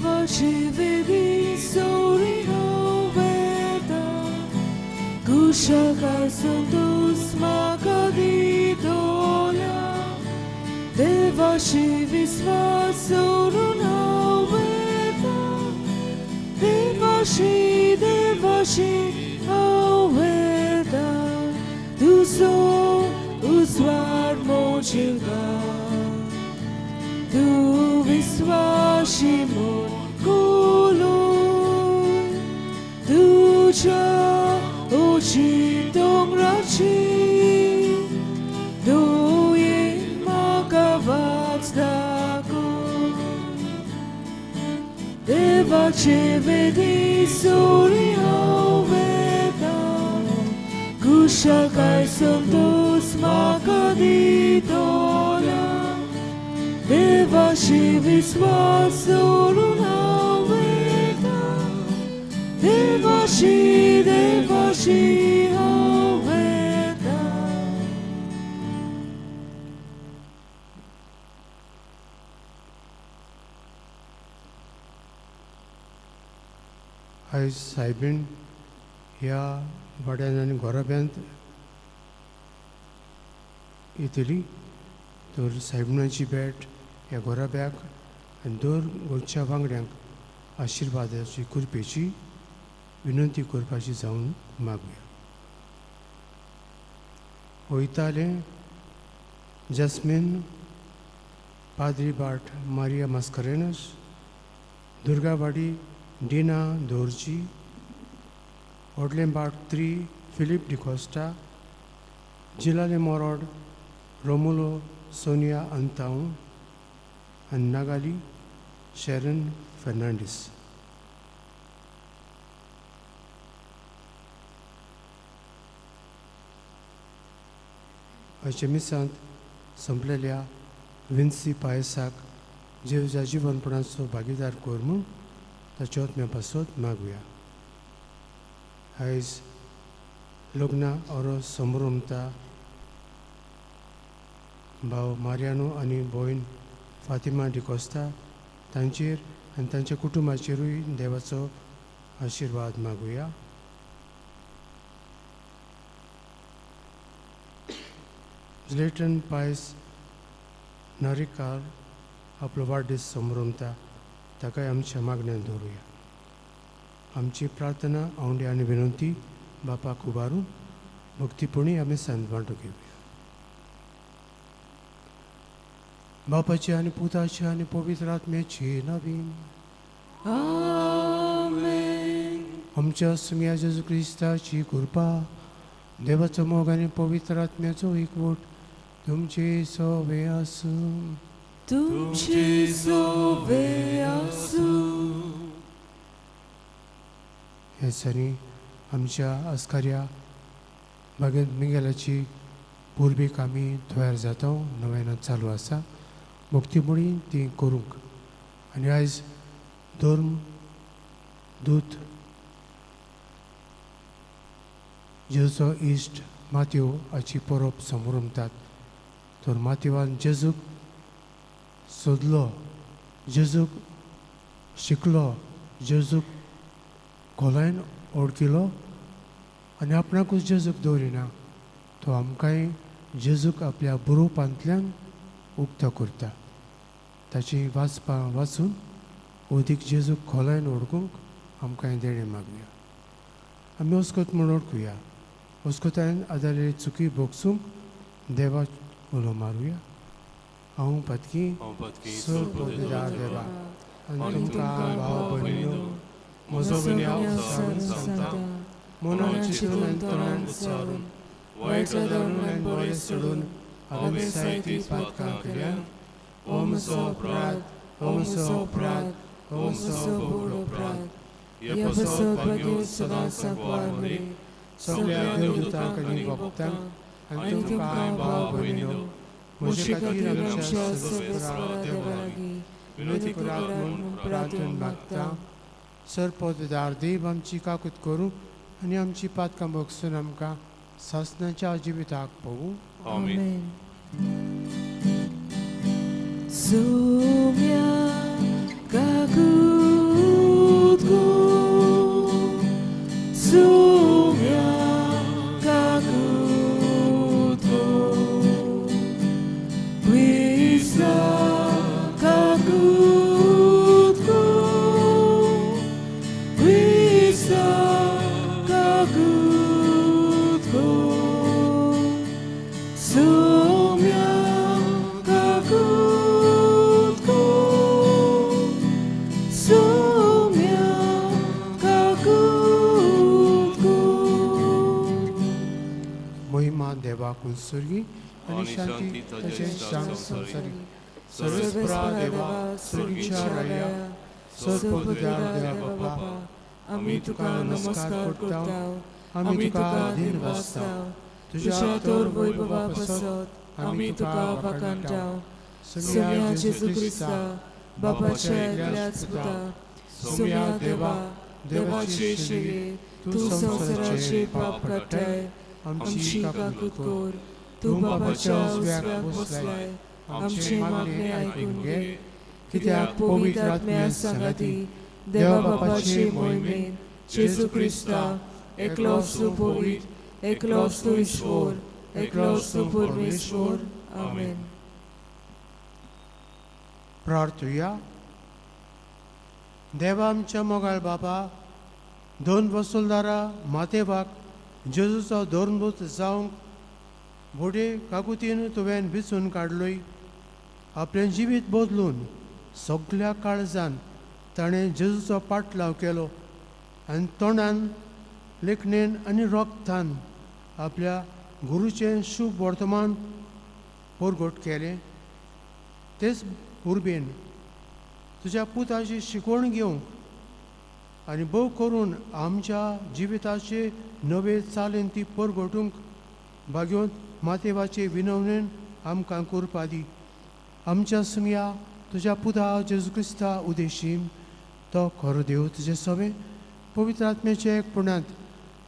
देवाची वेदी सोडी हांव वेता कुशाकाय संतोस म्हाका दितोल्या देवाशी विस्वास सोडून हांव वेता देवाशी देवाशी हांव वेता तुजो उजवाड मोजिल्गा तूं विस्वाशी म्हूण कुलूय तुज्या उची दोंगराची दोयेन म्हाका वाट दाखय देवाचे वेदी सोडी हांव वेता कुशाकाय संतोस म्हाका दितोल्या देवाशी विस्वास सोडून हांव वेता देवाशी देवाशी हांव वेता. आयज सायबीण ह्या वाड्यान आनी घोराब्यांत येतली तर सायबिणाची भेट ह्या घोराब्याक आनी दर घरच्या वांगड्यांक आशिर्वादाची कृपेची विनंती करपाची जावन मागुया. वयताले जस्मीन पाद्री बाट मारिया मास्करेनस, दुर्गावाडी डिना दोरजी, व्हडलें बाट 3 फिलीप डिकोस्टा, जिलाले मोरोड रोमुलो सोनिया अंताऊ आनी नागाली शॅरन फेर्नांडीस. आयच्या मिसांत संपलेल्या विन्सी पायसाक जेवजा जिवनपणाचो भागीदार कर म्हूण ताच्या आत्म्या पासत मागुया. आयज लग्नां ओरो संभ्रमता भाव मारियानो आनी भयण फातिमा डिकोस्ता तांचेर आनी तांच्या कुटुंबाचेरूय देवाचो आशिर्वाद मागुया. ज्लेटन पायस नारिकार आपलो वाडदीस संभ्रमता ताकाय आमच्या मागण्यान दवरुया. आमची प्रार्थना आवंडे आनी विनंती बापाक उबारून भक्तीपणी आमी सांत वांटो घेवया. बापाची आनी पुताची आनी पवित्र आत्म्याची नवीन. आमेन. आमच्या सुम्या जेजू क्रिस्ताची कृपा, देवाचो मोग आनी पवित्र आत्म्याचो एकवट तुमचे सोवे आसूं. तुमचे सोवे आसूं. हे दिसांनी आमच्या आस्कार्या बागेंत मिंगेलाची पुर्बीक आमी तयार जाता. नव्यान चालू आसा भक्तीमुळी ती करूंक आनी आयज धर्म दूत जेजूचो इश्ट मातयो हाची परब संभ्रमतात. तर मातयेवान जेजूक सोदलो, जेजूक शिकलो, जेजूक खोलायेन वळखिलो आनी आपणाकूच जेजूक दवरिना, तो आमकांय जेजूक आपल्या बरोवपांतल्यान उक्तो करता. ताची वाचपां वाचून अदीक जेजूक खोलायेन वळखूंक आमकांय देणें मागुया. आमी अस्कत म्हूण वळखुया. अस्कतायन आदारिल्ली चुकी भोगसूंक देवाक उलो मारुया. हांव पातकी हांव पातकी सर्वपवित्र देवा आनी तुमकां भाव भयणीनो म्हजो गुन्यांव सांगून सांगता, मनान चिंतून आनी तोंडान उच्चारून वायट धरून आनी बरें सोडून हांवें जायतीं पातकां केल्या. हो म्हजो अपराध, हो म्हजो अपराध, हो म्हजो व्हड अपराध. हे पासत भाग्य सदां सांकवार मरे सगळ्या देवदूतांक आनी भक्तांक आनी तुमकां भाव भयणीनो म्हजे खातीर आमच्या सर्वेस्परा देवा लागीं विनंती करात म्हूण प्रार्थन मागता. सरपददार देव आमची काकूत करूं आनी आमची पातकां भोगसून आमकां सासणाच्या जिविताक पळोवं. आमेन. Saumya काकूत. Sumya kakut ko, sumya kakut ko. महिमा देवाकून स्वर्गी आनी शांती ताचे इश्टांक संवसारीक. सर्वेस्परा देवा, स्वर्गीच्या राया, सर्वपदार देवा बापा, आमी तुका नमस्कार करता, आमी तुका अधीन बसता. तुझ्या तोर वैभवा पासत आमी तुका वाखाणटा. सुम्या जेजू क्रिस्ता, बापाच्या एकल्याच पुता, सुम्या देवा, देवाचे शिवे, तूं संवसाराचे पाप काडटाय, आमची काकूत कर. तूं बापाच्या उजव्याक बसलाय, आमचे मागणे आयकून घे. कित्याक पवित्र आत्म्या सांगाती देवा बापाचे मोहिमेन जेजू क्रिस्ता, एकलोच तूं पवित्र, एकलोच तूं ईश्वर, एकलोच तूं परमेश्वर. आमेन. प्रार्थुया. देवा आमच्या मोगाळ बाबा, दोन वसुलदारा मातेबाक जेजूचो धर्मदूत जावंक बोडे काकुतीन तुवें विचून काडलोय. आपलें जिवीत बदलून सगल्या काळजान ताणें जेजूचो पाटलाव केलो आनी तोंडान, लेखणेन आनी रोगतान आपल्या गुरूचें शुभ वर्तमान परगट केलें. तेच उर्बेन तुज्या पुताची शिकवण घेवंक आनी भोव करून आमच्या जिविताचे नवे चालीन ती परगटूंक भाग्योंत मातेवाचे विनवणेन आमकां कुरपा दी. आमच्या सुमया तुज्या पुता जेजू क्रिस्ता उदेशीम, तो खरो देव तुजे सवे पवित्र आत्म्याचे एक पुण्यांत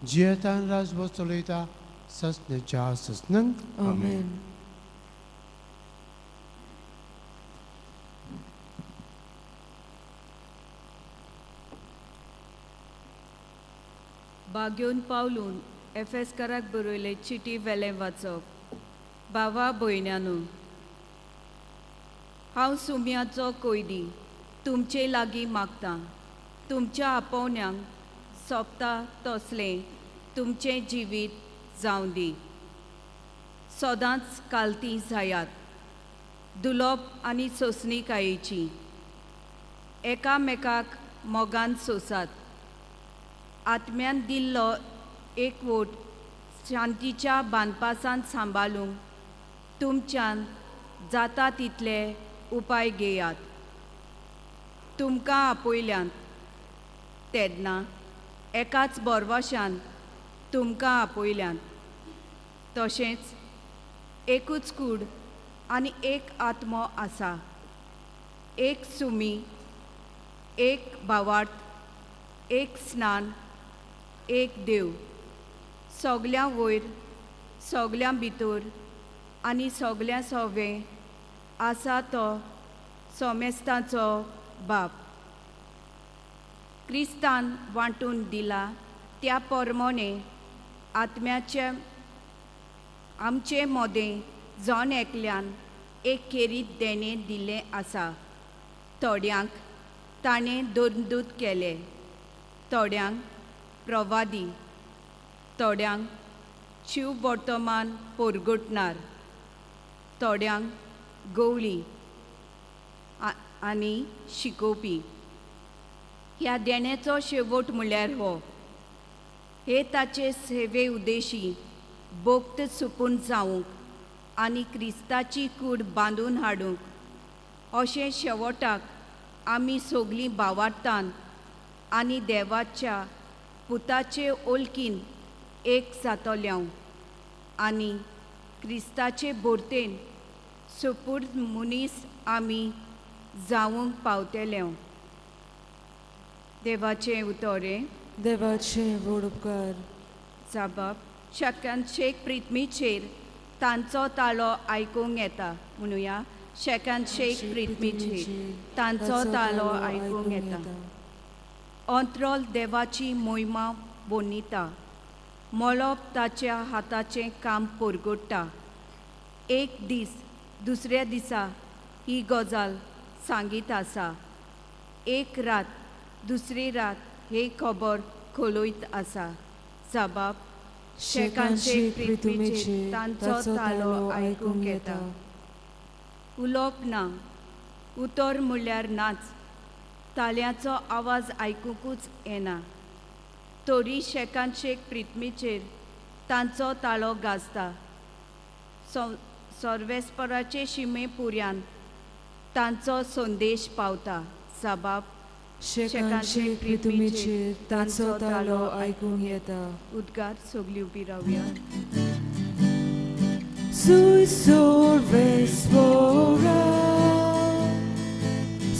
जियेतान राजभोज चलयता ससनेच्या ससनंग. आमेन. बागेवन पावलून एफेस्काराक बरयले चिटी वेलें वाचप. भावा भयण्यानू, हांव सुम्याचो कोयदी तुमचे लागीं मागतां, तुमच्या आपोवण्यांक सोंपता तसलें तुमचें जिवीत जावं दी. सदांच कालती जायात, दुलोप आनी सोंसणीकायेची, एकामेकाक मोगान सोंसात. आत्म्यान दिल्लो एकवट शांतीच्या बांदपासान सांबाळूंक तुमच्यान जाता तितले उपाय घेयात. तुमकां आपयल्यात तेन्ना एकाच बोरवाशान तुमकां आपयल्यात, तशेंच एकूच कूड आनी एक आत्मो आसा, एक सुमी, एक भावार्थ, एक स्नान, एक देव, सगल्यां वयर, सगल्यां भितर आनी सगल्यां सोवें आसा तो सोमेस्ताचो बाप. क्रिस्तान वांटून दिला त्या पोरमोणे आत्म्याचे आमचे मोदें जण एकल्यान एक खेरीत देणें दिल्लें आसा. थोड्यांक ताणें दोनदूत केले, थोड्यांक प्रवादी, थोड्यांक शिव वर्तमान पोरगुटणार, थोड्यांक गवळी आनी शिकोवपी. ह्या देण्याचो शेवट म्हळ्यार हो, हे ताचे सेवे उद्देशी बोक्त सुपून जावंक आनी क्रिस्ताची कूड बांदून हाडूंक. अशें शेवटाक आमी सगलीं भावार्थान आनी देवाच्या पुताचे ओलकीन एक जातल्यांव आनी क्रिस्ताचे भोरतेन सुपूर्द मनीस आमी जावंक पावतले. देवाचें उतोरें. देवाचे व्हड उपकार. जाबाब शेकानशेक प्रिथमीचेर तांचो ताळो आयकूंक येता. म्हणुया, शेकानशेक प्रिथमीचेर तांचो ताळो आयकूंक येता. अंतरोल देवाची मोहिमा बोनिता, मळब ताच्या हाताचें काम परगट्टा. एक दीस दुसऱ्या दिसा ही गजाल सांगीत आसा, एक रात दुसरी रात ही खबर खोलयत आसा. जाबाब शेकान शेक प्रितुमेचेर तांचो तालो आयकूंक येता. उलोवप ना, उतर म्हणल्यार नाच, ताळ्याचो आवाज आयकुंकूच येना. तरी शेकान शेक प्रितमीचेर तांचो ताळो गाजता. सोर्वेस्पराचे शिमे पुऱ्यान तांचो संदेश पावता. जबाब शेकान शेक प्रितुमेचेर तांचो तालो आयकूंक येता. उद्गार. सगळीं उबी रावया. Sui sorvespora,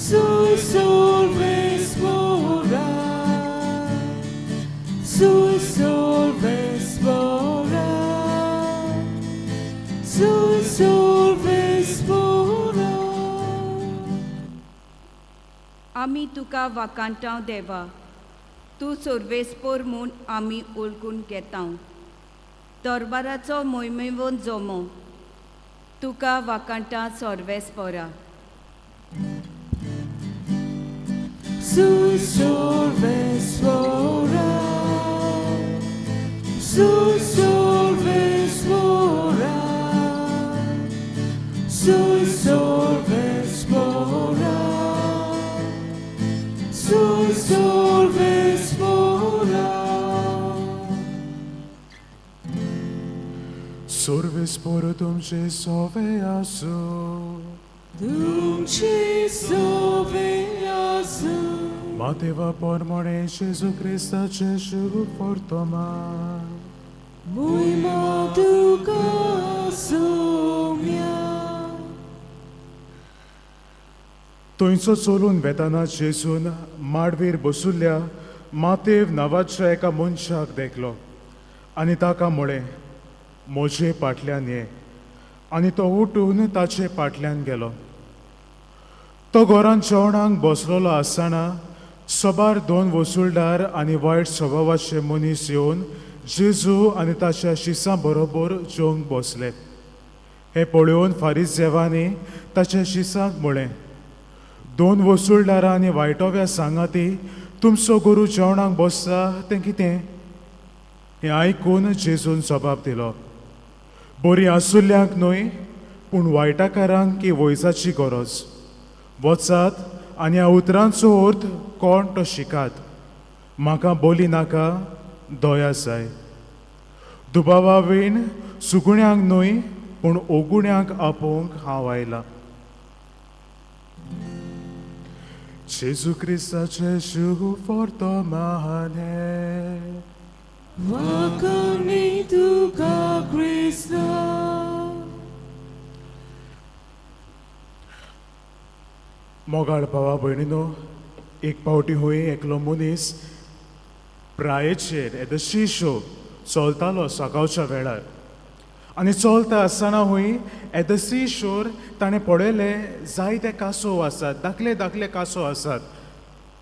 sui sorvespora, sui sorvespora, sui sorvespora. आमी तुका वाकांटाव देवा, तूं सोर्वेस्पोर म्हूण आमी वळखून घेतांव. दरबाराचो मोहिमेवन जमो तुका वाकांटा सोर्वेस्पोरा. Sui sorvespora, sui sorvespora, sui sorvespora, sui sorvespora. सोर्वेस्पोर तुमचे सोवे आसूं. तुमचे सोवे आसूं. मातेवा पोरमोणे जेजू क्रिस्ताचे शुभ वर्तमान. मोहिमा तुका सोम्या. थंयचो चलून वेताना जेजून माडवेर बसुल्ल्या मातेव नांवाच्या एका मनशाक देखलो आनी ताका म्हळें, म्हजे फाटल्यान ये. आनी तो उठून ताचे फाटल्यान गेलो. तो घरान जेवणाक बसलेलो आसतना सबार दोन वसुलदार आनी वायट स्वभावाचे मनीस येवन जेजू आनी ताच्या शिसां बरोबर जेवंक बसले. हें पळोवन फारीजेवांनी ताच्या शिसांक म्हळें, दोन वसुलदारां आनी वायटोव्या सांगाती तुमचो गुरू जेवणाक बसता तें कितें? हें आयकून जेजून जबाब दिलो, बरीं आसुल्ल्यांक न्हय पूण वायटाकारांक ही वैजाची गरज. वचात आनी ह्या उतरांचो अर्थ कोण तो शिकात, म्हाका बोली नाका, दया जाय. दुबावा वीण सुगुण्यांक न्हय पूण ओगुण्यांक आपोवंक हांव आयलां. जेजू क्रिस्ताचें शुभ वर्तमान हें. वाखाणी तुका क्रिस्ता. मोगाळ भावा भयणीनो, एक पावटी हुंय एकलो मनीस प्रायेचेर एट the C शोर चलतालो सकाळच्या वेळार आनी चलता आसतना हुंय एट the C शोर ताणें पळयलें जायते कांसव आसात, धाकले धाकले कांसव आसात.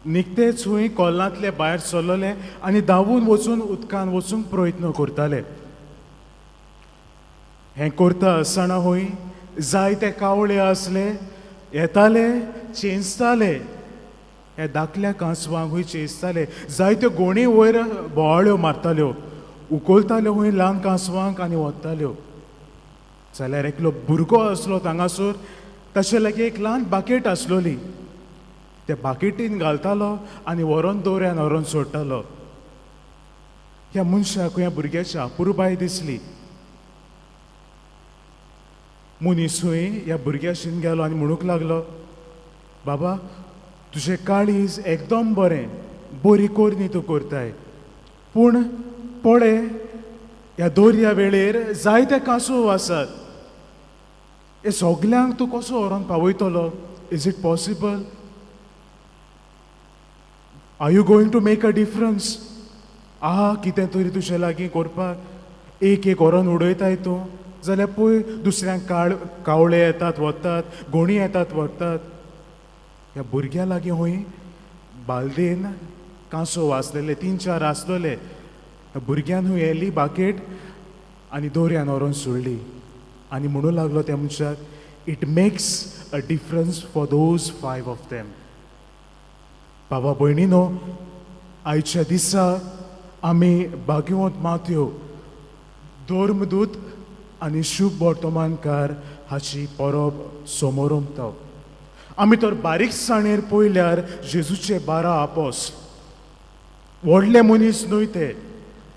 निकतेच हुंय कोल्लांतले भायर सरलेले आनी धांवून वचून उदकान वचूंक प्रयत्न करताले. हें करता आसतना हुंय जायते कावळे आसले, येताले, चेंचताले, ह्या धाकल्या कांसवांकूय चेंचताले. जायत्यो गोणी वयर बोवाळ्यो मारताल्यो, उखलताल्यो हुंय ल्हान कांसवांक आनी वताल्यो. जाल्यार एकलो भुरगो आसलो तांगासर, ताचे लागीं एक ल्हान बाकेट आसलोली. त्या बाकेटीन घालतालो आनी व्हरोन दर्यान व्हरोन सोडटालो. ह्या मनशाक ह्या भुरग्याची अपुरबाय दिसली. मनीसूय ह्या भुरग्याशीन गेलो आनी म्हणूंक लागलो, बाबा तुजें काळीज एकदम बरें, बरी करणी तूं करताय, पूण पळय ह्या दर्या वेळेर जायते कांसव आसात, हे सगल्यांक तूं कसो व्हरोन पावयतलो? Is it possible? Are you going to make a difference? आहा कितें तरी तुजे लागीं करपाक, एक एक व्हरोन उडयताय तूं जाल्यार पळय दुसऱ्यांक काळ कावळे येतात वतात, गोणी येतात व्हरतात. ह्या भुरग्यां लागीं हुंय बालदेन कांसव आसलेले, तीन चार आसलेले. ह्या भुरग्यान हुंय येली बाकेट आनी दर्यान व्हरोन सोडली आनी म्हणूं लागलो त्या मनशाक, It makes a difference for those five of them. बाबा भयणीनो, आयच्या दिसा आमी भाग्यवंत मातयो धर्मदूत आनी शुभ वर्तमानकार हाची परब समोरमता. आमी तर बारीकसाणेर पळयल्यार जेजूचे 12 आपोस व्हडले मनीस न्हय ते,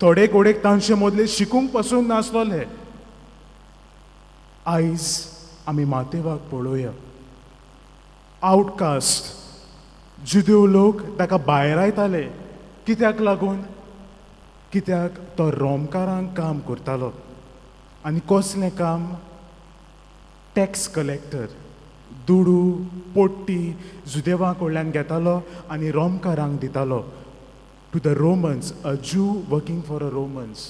थोडे गोडेक तांचे मदले शिकूंक पसून नासलोले. आयज आमी मातेवाक पळोवया. आवटकास्ट जुदेव लोक ताका भायरायताले. कित्याक लागून? कित्याक तो रोमकारांक काम करतालो. आनी कसलें काम? Tax collector. दुडू पोट्टी जुदेवा कडल्यान घेतालो आनी रोमकारांक दितालो. To the Romans, a Jew working for a Romans.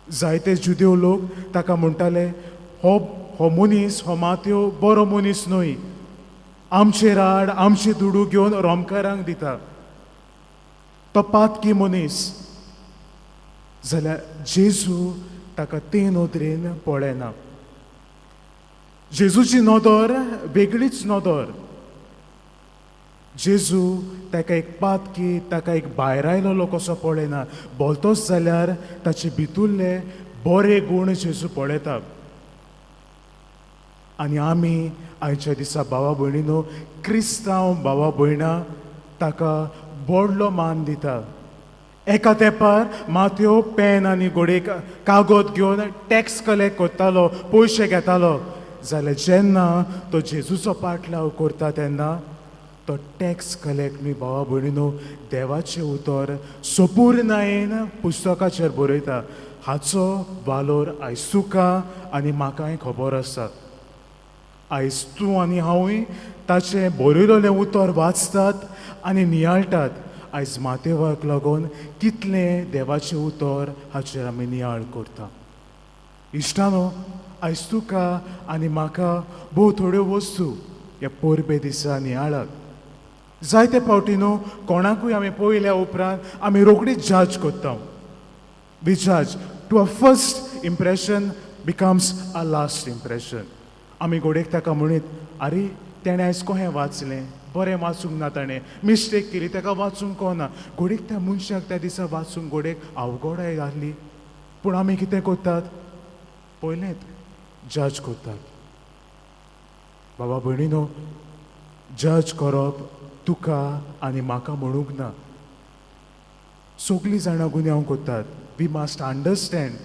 जायते जुदेव लोक ताका म्हणटाले, हो हो मनीस, हो मात्यो बरो मनीस न्हय, आमचे राड आमचे दुडू घेवन रोमकारांक दिता, तो पातकी मनीस. जाल्यार जेजू ताका ते नदरेन पळयना. जेजूची नदर वेगळीच नदर. जेजू ताका एक पातकी, ताका एक भायरायलोलो कसो पळयना, बोलतोच जाल्यार ताचे भितुल्ले बरे गूण जेजू पळयता. आनी आमी आयच्या दिसा भावा भयणीनो, क्रिस्तांव भावा भयणां ताका व्हडलो मान दिता. एका तेंपार माथ्यो पेन आनी घोडेक कागद घेवन टॅक्स कलेक्ट करतालो, पयशे घेतालो. जाल्यार जेन्ना तो जेजूचो पाटलाव करता तेन्ना तो टॅक्स कलेक्ट न्हय भावा भयणीनो, देवाचें उतर सोपूर्णायेन पुस्तकाचेर बरयता. हाचो वालोर आयज तुका आनी म्हाकाय खबर आसा. आयज तूं आनी हांवूय ताचें बरयलेलें उतर वाचतात आनी नियाळटात. आयज मातेवाक लागून कितलें देवाचें उतर हाचेर आमी नियाळ करता. इश्टानो, आयज तुका आनी म्हाका भोव थोड्यो वस्तू ह्या परबे दिसा नियाळाक. जायते फावटी न्हू कोणाकूय आमी पळयल्या उपरांत आमी रोखडीच जज करता. We judge to a first impression becomes a last impression. आमी घोडेक ताका म्हणीत, आरे तेणें आयज कहें वाचलें, बरें वाचूंक ना, ताणें मिस्टेक केली, ताका वाचूंक कळना. घोडेक त्या मनशाक त्या दिसा वाचूंक घोडेक अवघडाय जाल्ली, पूण आमी कितें करतात? पयलेंत जज करतात. बाबा भयणीनो, जज करप तुका आनी म्हाका म्हणूंक ना. सगळीं जाणां गुन्यांव करतात. We must understand,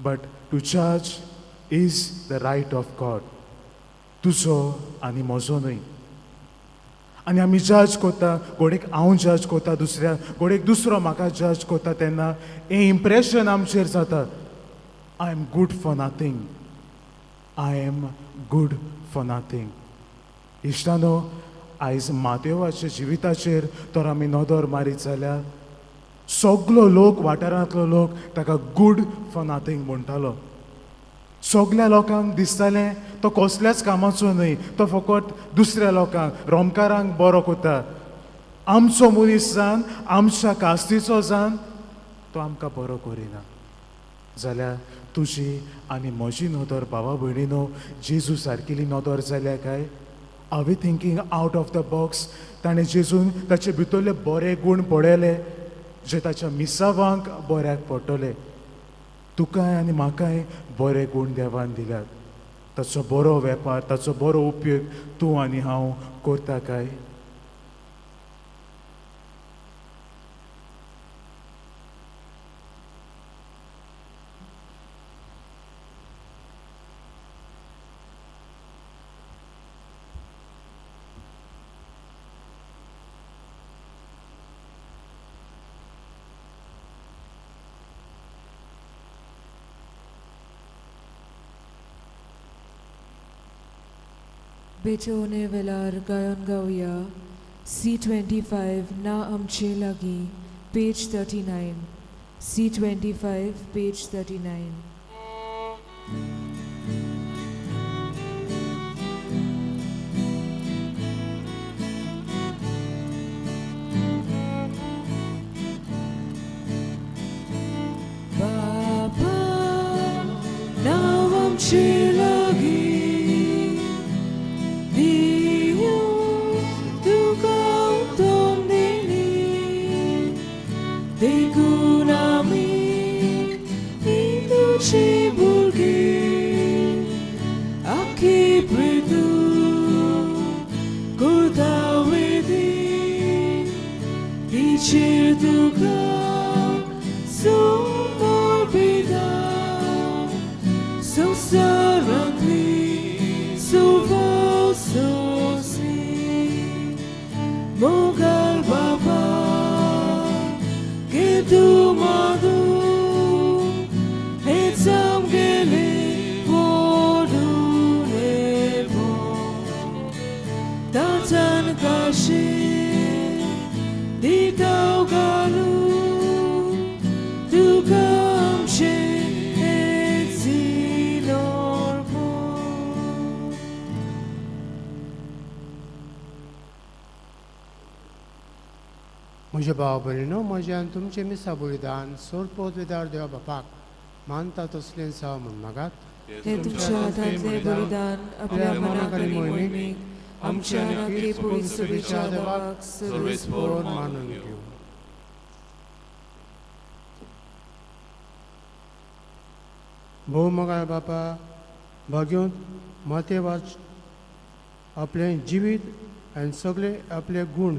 but to judge is the right of God, तुजो आनी म्हजो न्हय. आनी आमी जज करता, घोडेक हांव जज करता दुसऱ्या, घोडेक दुसरो म्हाका जज करता, तेन्ना हें इम्प्रेशन आमचेर जाता, I am good for nothing, I am good for nothing. इश्टानो, आयज मातेवाच्या जिविताचेर तर आमी नदर मारीत जाल्यार सगलो लोक, वाठारांतलो लोक ताका गूड फॉर नथींग म्हणटालो. सगल्या लोकांक दिसतालें तो कसल्याच कामाचो न्हय, तो फकत दुसऱ्या लोकांक, रोमकारांक बरो करता. आमचो मनीस जावन, आमच्या कास्तीचो जावन तो आमकां बरो करिना. जाल्यार तुजी आनी म्हजी नदर भावा भयणीनो जेजू सारकेली नदर जाल्या काय? Are we thinking out of the box? ताणें जेजून ताचे भितरले बरे गूण पळयले जे ताच्या मिसावांक बऱ्याक पडटले. तुकाय आनी म्हाकाय बरे गूण देवान दिल्यात. ताचो बरो वेपार, ताचो बरो उपयोग तूं आनी हांव करता काय? बेचवणे वेलार गायन गावया C25 ना आमचे लागीं, पेज 39, C25 page 39. बाबा नाव आमचे लागीं, दियो तुका उत्तम दिली, देखून आमी दरबारांतली सुवाव सोंसली मोगाळ बाबा घे तूं मागूं हेच आमगेलें व्हडून ताचान काशी दिताव घालून तुका आमचें हें सिनोरपण. म्हज्या भाव भयणीनो, म्हजें आनी तुमचें मिसा बलिदान सोड पदवेदार देवा बापाक मानता तसलें जावं म्हूण मागात. हें तुमच्या हातांतलें बलिदान आपल्या मनाक आनी मोहिमेक आमच्या आनी पवित्र सभेच्या देवाक सर्वेस्पोर पोर मानून घेवं. भोव मोगाळ बापा, भाग्योंत मातेवाच आपलें जिवीत आनी सगळे आपले गूण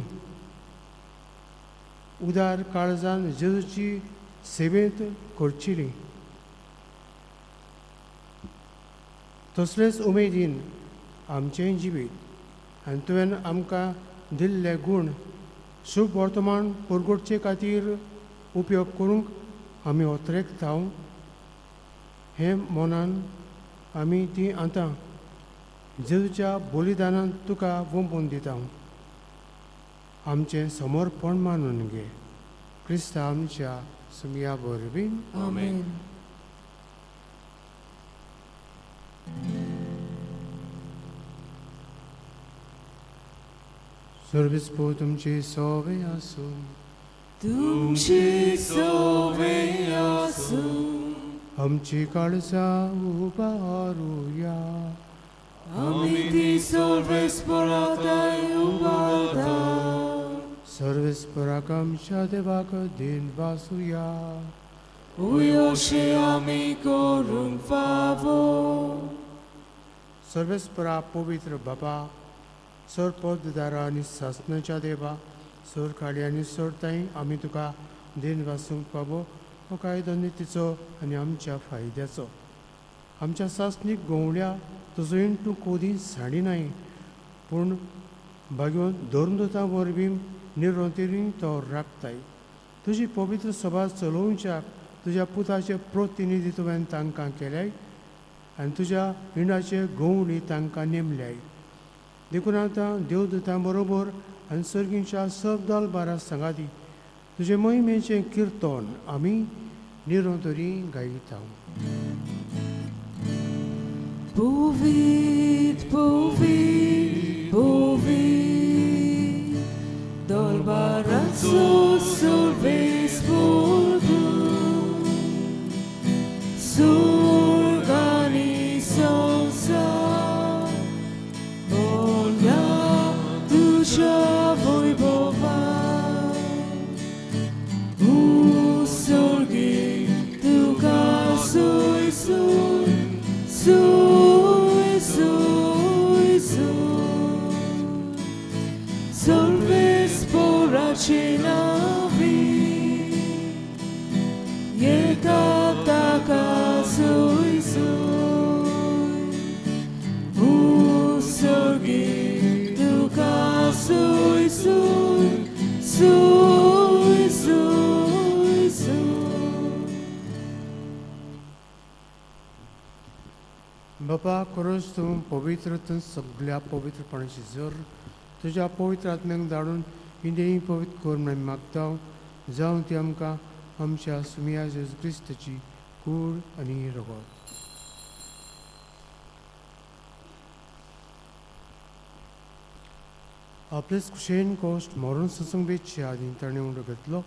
उदार काळजान जेजूची सेवेंत करचिली, तसलेच उमेदीन आमचें जिवीत आनी तुवें आमकां दिल्ले गूण शुभ वर्तमान परगटचे खातीर उपयोग करूंक आमी ओतरेकता. हे मनान आमी ती आतां जेजूच्या बलिदानान तुका वंपून दिता. आमचें समर्पण मानून घे, क्रिस्ता आमच्या सुमया वरवीं. आमेन. सर्वीस पो तुमची सोवे आसूं. तुमची सोवे आसूं. आमची काळजां उबारुया. आमी ती सर्वेस्पोराताय उबारता. सर्वेस्पराक आमच्या देवाक दिन वासुया. उयोशे आमी करूंक फावो. सर्वेस्परा पवित्र बाबा, सर पददारा आनी सासणाच्या देवा, सर काळी आनी सर ताई, आमी तुका दिन वासूंक फावो हो कायदो नितीचो आनी आमच्या फायद्याचो. आमच्या सासणीक गोवण्या तुजो तूं कोदी साडिनाय, पूण भाग्योन धर्मदूतां वरवीं निरंतरी तो राखताय. तुजी पवित्र सभा चलोवच्याक तुज्या पुताचे प्रतिनिधी तुवें तांकां केल्याय आनी तुज्या रिणाचे गवणी तांकां नेमल्याय. देखून आतां देवदूतां बरोबर आनी सर्गींच्या सब दलबारा सांगाती तुजे मोहिमेचें किर्तन आमी निरंतरी गायता. Povit, povit, povit, Dolbarazzo sorvesportu, Surgani sonsa, Volja duša vojbova, Usorgi tuka sui sui, sui sui sui, Solves poracinavi, Yeta taka sui sui, Usorgi tuka sui sui, sui sui sui. बापा, खरोच तूं पवित्र, तूं सगळ्या पवित्रपणाची जर. तुज्या पवित्र आत्म्याक धाडून इंडियी पवित्र कर म्हूण आमी मागता, जावं ती आमकां आमच्या सुमिया जेजू क्रिस्ताची कूड आनी रगत. आपलेच कुशेन कोश्ट मरण ससंग वेचचे आदीं ताणें उंडो घेतलो,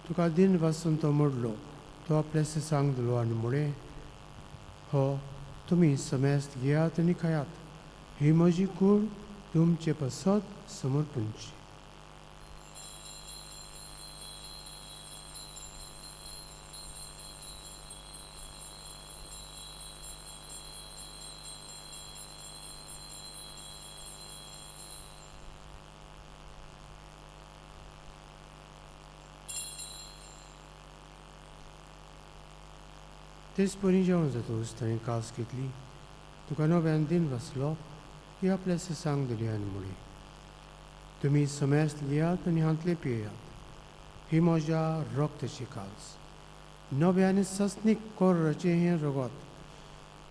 तुका दिन वासून तो मोडलो, तो आपल्या सांग दिलो आनी म्हळें, हो तुमी समेस्त घेयात आनी खायात. ही म्हजी कूड तुमचे पासत समर्पणची. तेच परी जेवण जातकच ताणें कास घेतली तुका नव्यान दिन बसलो ही आपल्या सिसांक दिली आनी म्हळी, तुमी समेस्त लियात आनी हांतले पियेयात, ही म्हज्या रक्ताची काल्स, नव्या आनी सस्नीक कोर्राचें हें रगत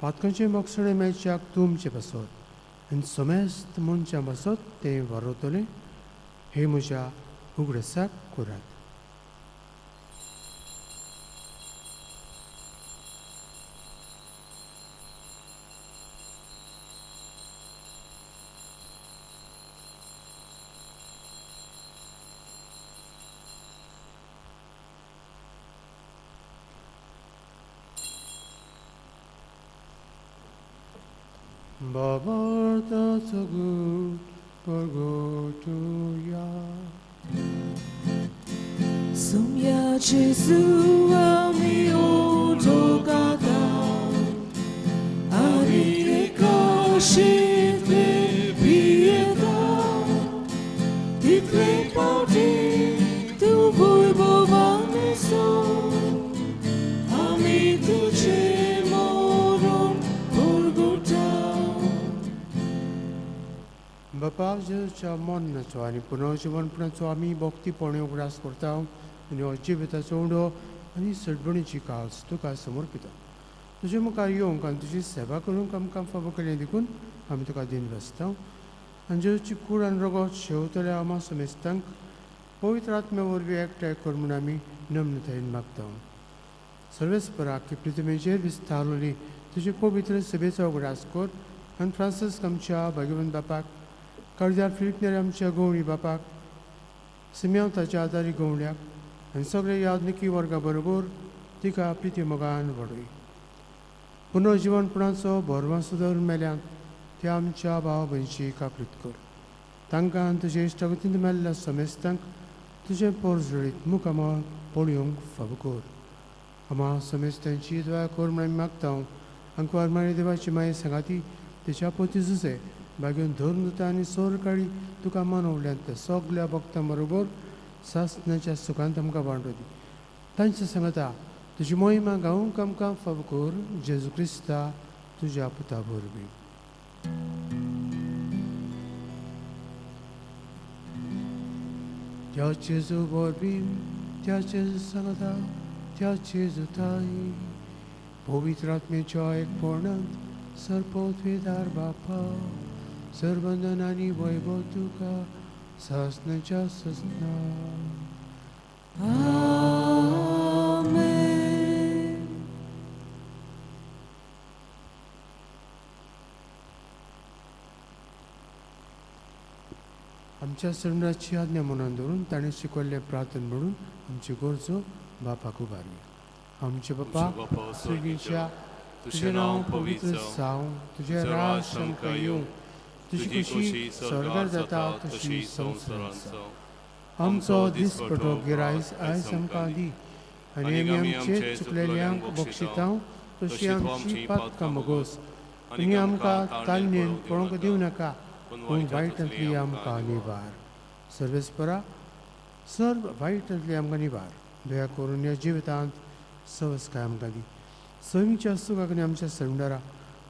पातकांचें मोगसणें मेळच्याक तुमचें बसत आनी समेस्त मनशां बसत तें वरवतलें, हे म्हज्या उगडसाक करात. Babarta good pergotuya. Sumya Jesu ami otokata, ani ekashite pieta, title pauti tu voivovaneso, ami tuche moron porgota. बापा जेजूच्या मरणाचो आनी पुनर्जिवनपणाचो आमी भक्तीपणे उगडास करता आनी हो जिविताचो उंडो आनी सडबणीची काल्स तुका समर्पिता. तुजे मुखार येवंक आनी तुजी सेवा करूंक आमकां फावो केलें देखून आमी तुका दिन बसता. आनी जेजूची कूड आनी रगत शेवतल्या आमा समेस्तांक पवित्र आत्म्या वरवीं एकठांय कर म्हूण आमी नम्रतायेन मागता. सर्वेस्पराक की पृथ्वीचेर विस्तारलेली तुजे पवित्र सभेचो उगडास कर आनी फ्रांसिस्क आमच्या भाग्यवंत बापाक, कर्जार फिलिप आमच्या गवळी बापाक, सिम्यांव ताच्या आदारी गवळ्याक आनी सगळे यादनिकी वर्गा बरोबर तिका प्रिती मोगान व्हडय. पुनर्जिवनपणाचो भरवंसो दवरून मेल्यान त्या आमच्या भाव भयणीची काकृत कर. तांकां आनी तुजे इश्टागतींत मेल्ल्या समेस्तांक तुजें पोरजळीत मुखामळ पळोवंक फावो कर. आमा समेस्तांची दया कर म्हूण आमी मागता. आंकवार मारी देवाची माये सांगाती तेच्या पोती जुजे बागेवन धर्म आनी सोरकाळी तुका मनवल्यान त्या सगल्या भक्तां बरोबर सासणाच्या सुखांत आमकां वांटो दी. तांच्या सांगता तुजी मोहिमा गावंक आमकां फावो कर, जेजू क्रिस्ता तुज्या पुता वरवीं. त्या जेजू वरवीं, त्या जेजू सांगता, त्या जेजू ताई पवित्र आत्म्याच्या एकपणांत सर्पोत्वेदार बापा, सर्वंदन आनी वैभव तुका सासणाच्या ससना. आमेन. आमच्या सरणाची आज्ञा मनान दवरून ताणें शिकवल्लें प्रार्थना म्हणून आमच्यो गरजो बापाक उबारया. आमचे बापा स्वर्गीच्या, तुजें नांव पवित्र जावं, तुजें राज आमकां येवं, तुजी खुशी स्वर्गार जाता तशी संवसारांत जावं. आमचो दिसपटो गिरायस आयज आमकां दी आनी आमी आमचे चुकलेल्यांक बक्षिता तशी आमची पातकां मोगोस आनी आमकां तालमेन पळोवंक दिवं नाका, पूण वायटांतली आमकां निवार. सर्वेस्परा सर्व वायटांतली आमकां निवार. दया करून ह्या जिवितांत सवसकाय आमकां दी. सैमीच्या सुखाक आनी आमच्या सरंडारा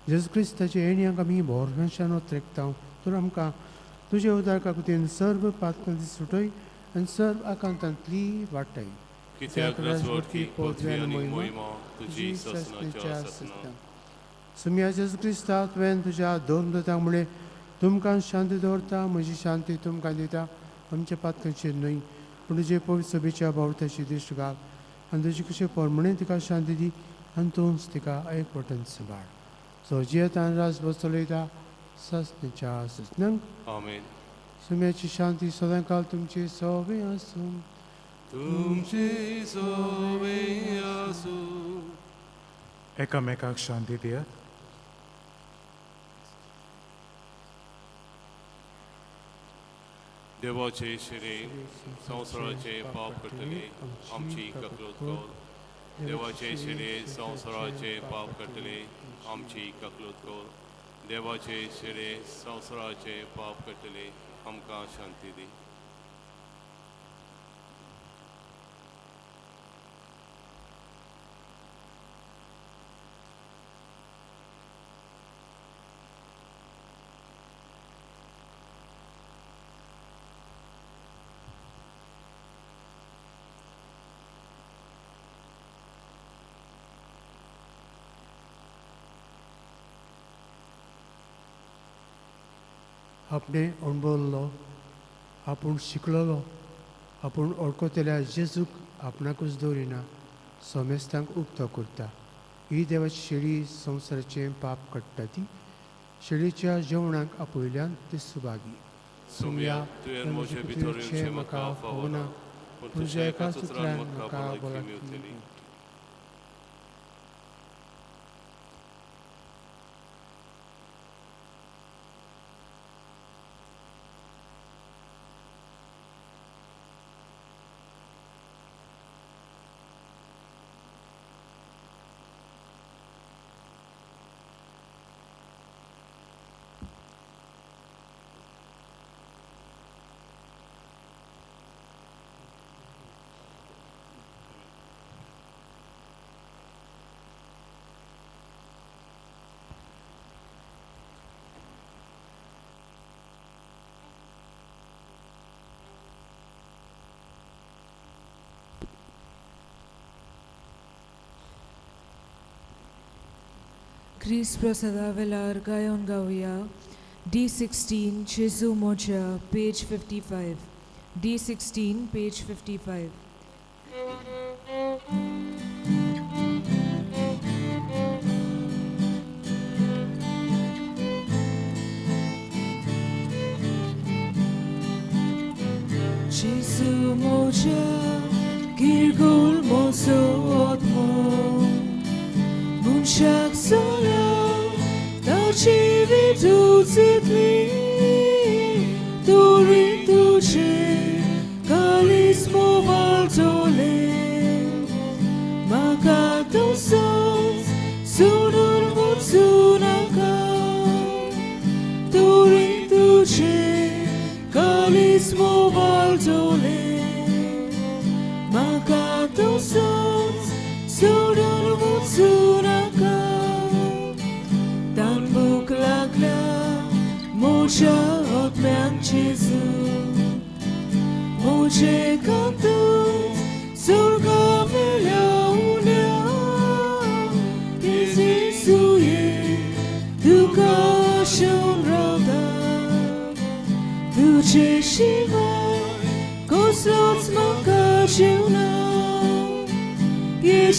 जेजू क्रिस्ताचे येण्याक आमी भोरवंशान त्रेकता, तर आमकां तुजे उदार काकुतीन सर्व पातकांतली सुटय आनी सर्व आकांतांतली वाटाय. कित्याक राजवटकी पदवी आनी मोहिमा तुजी ससनाच्या ससना. सुम्या जेजू क्रिस्ता, तुवें तुज्या दोन दोतांक म्हळें, तुमकां शांती दवरता, म्हजी शांती तुमकां दिता, आमच्या पातकांचेर न्हय पूण तुजे पवित्र सभेच्या बावळत्याची दिश्ट घाल आनी तुजी कशें परमणें तिका शांती दी आनी तूंच तिका एक वटन सांबाळ. सो जियेतान राज बसलयता ससनेच्या ससनांक. आमेन. सुम्याची शांती सदांकाल तुमची सोबे आसूं. तुमची सोबे आसूं. एकामेकाक शांती दियात. देवाचे शिरे संवसाराचे पाप करतले आमची ककलूत कर. देवाचे शिरे संवसाराचे पाप करतले आमची ककलूत कर. देवाचे शिरे संवसाराचे पाप करतले आमकां शांती दी. आपणे अणभवल्लो, आपूण शिकलेलो, आपूण वळखतल्या जेजूक आपणाकूच दवरिना, समेस्तांक उक्तो करता. ही देवाची शेळी संवसाराचें पाप काडटा ती शेळीच्या जेवणाक आपयल्यान ती सुभागी. सुम्या, तुवें म्हजे भितर येवचें म्हाका फावना, पूण तुज्या एकाच उतरान म्हाका भलायकी मेवतली. क्रिस्त प्रसादा वेलार गायोन गावया D16 Jesu Moja, page 55. D16, page 55. Jesu Moja, Girgul Moso Otmo, Munshak Solo, Tachi Vidu Zitli, Turin Tuche, Kalismo Valtole, Makato Sos, Sunur Mutsunaka, Turin Tuche, Kalismo Valtole, Makato Sos, Sunur Mutsunaka, Tanbuk Lagla, Moshe Otman Jesu, Moshe Kantus, Surga Melaunia, Jesuye, Duka Shon Rada, Duce Shiva, Koslots Makashuna,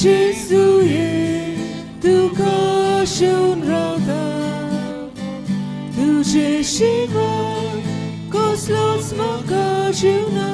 Jesuye, Duka Shon Rada, Duce Shiva, Koslots Makashuna.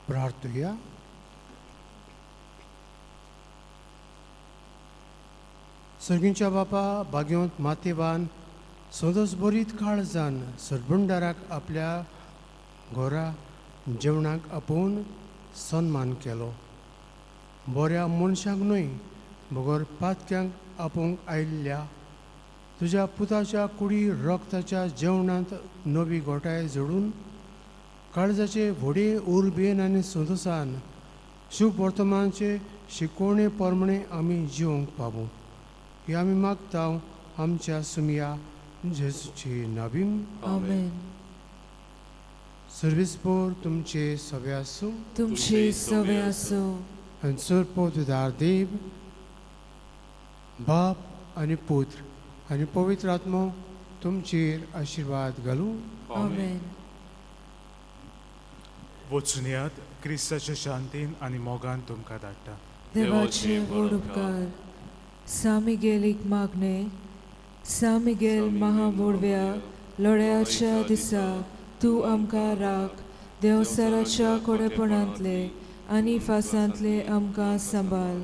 प्रार्थुया. सर्गींच्या बापा, भाग्यवंत मातेवान सदोस बरीत काळजान सरबंडाराक आपल्या घरा जेवणाक आपोवन सन्मान केलो. बऱ्या मनशांक न्हय बगर पातक्यांक आपोवंक आयिल्ल्या तुज्या पुताच्या कुडी रक्ताच्या जेवणांत नवी घोटाय जोडून काळजाचे व्हडे उर्बेन आनी संतोसान शुभ वर्तमानचे शिकवणे प्रमाणे आमी जिवंक पावूं, ही आमी मागता आमच्या सुमया जेजूची नवीन. आमेन. सर्वीस पोर तुमचे सगळे आसूं. तुमचे सवे आसूं. आनी चड देव बाप आनी पुत्र आनी पवित्र आत्मो तुमचेर आशिर्वाद घालूं. आमेन. वचुनयात, क्रिस्ताच्या शांतीन आनी मोगान तुमकां धाडटा. देवाचे व्हड उपकार. सा मिगेलीक मागणें. सा मिगेल महाबोडव्या लढ्याच्या दिसा तूं आमकां राख. देंवचाराच्या कोडेपणांतले आनी फासांतले आमकां सांबाळ.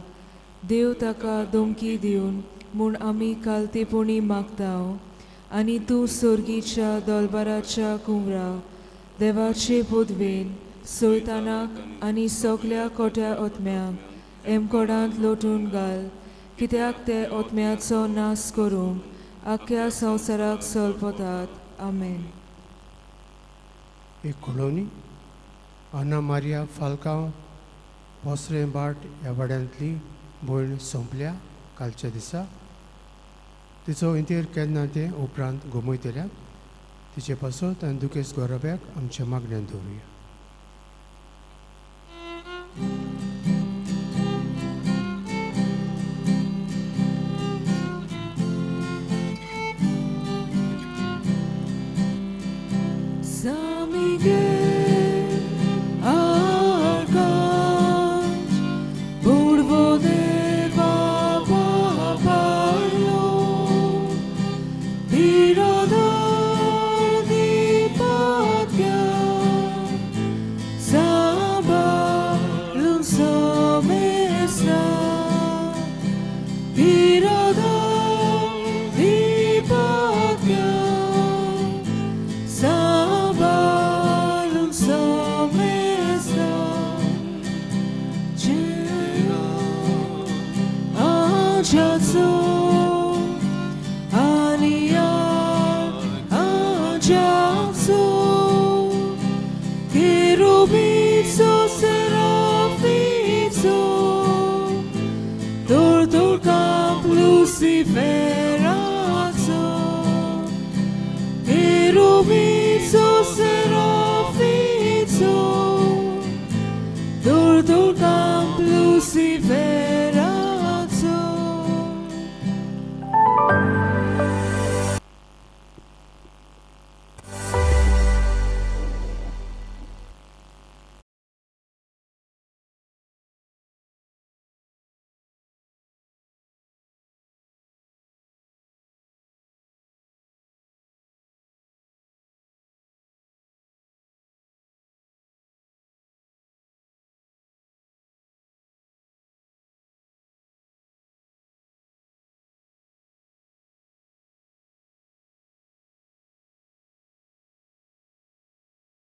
देव ताका धमकी दिवन म्हूण आमी कालतेपणी मागता. आनी तूं सोर्गीच्या दोलबाराच्या कुंवरा देवाचे पदवेन सोयतानाक आनी सगल्या कोट्या ओतम्यांक एमकोडांत लोटून घाल, कित्याक ते ओतम्याचो नाश करूंक आख्ख्या संवसाराक सोलपतात. आमेन. एक कॉलोनी आना मारिया फाल्कांव पोसरें बाट ह्या वाड्यांतली भयण सोंपल्या कालच्या दिसा. तिचो इंतेर केन्ना तें उपरांत गोमयतल्या. तिचे पासत आनी दुखेस्त गोरब्याक आमच्या मागण्यान दवरुया. San Miguel Arcángel, Purvo Deva Paparlo, Tirador di Patya, Sabalun Somesa, Tirador di Patya, Sabalun Somesa, Jero Anjazo, Ania Anjazo, Cherubizzo Serafizzo, Tortor Camp Luciferazzo, Cherubizzo Serafizzo, Tortor Camp Luciferazzo.